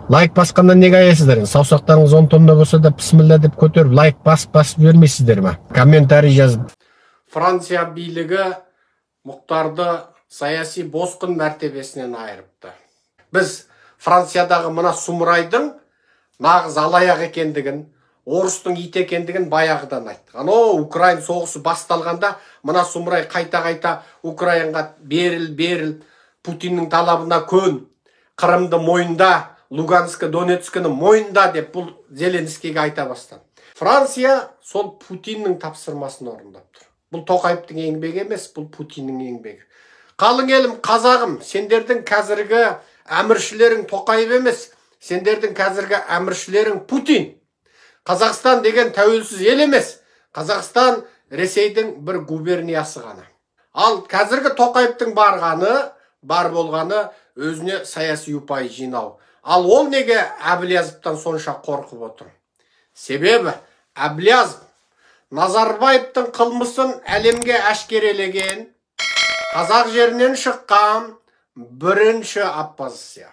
Лайк басқаннан неге аяйсыздар? Енді саусақтарыңыз 10 тонна болса да, пісміллә деп көтеріп, лайк басып басып жібермейсіздер ма? Комментарий жазып. Франция билігі Мұхтарды саяси босқын мәртебесінен айырыпты. Біз Франциядағы мына сұмырайдың нағыз алаяқ екендігін, орыстың иті екендігін баяғыдан айттық. Анау Украин соғысы басталғанда мына сұмырай қайта-қайта Украинға беріл, беріл, Путиннің талабына көн, Қырымды мойында, Луганскі, Донецкіні мойында деп бұл Зеленскийге айта бастады. Франция сол Путиннің тапсырмасын орындап тұр. Бұл Тоқаевтың еңбегі емес, бұл Путиннің еңбегі. Қалың елім, қазағым, сендердің қазіргі әміршілерің Тоқаев емес, сендердің қазіргі әміршілерің Путин. Қазақстан деген тәуелсіз ел емес, Қазақстан Ресейдің бір губерниясы ғана. Ал қазіргі Тоқаевтың барғаны, бар болғаны өзіне саяси ұпай жинау. Ал ол неге Әблязовтан сонша қорқып отыр? Себебі Әблязов Назарбаевтың қылмысын әлемге әшкерелеген, қазақ жерінен шыққан бірінші оппозиция.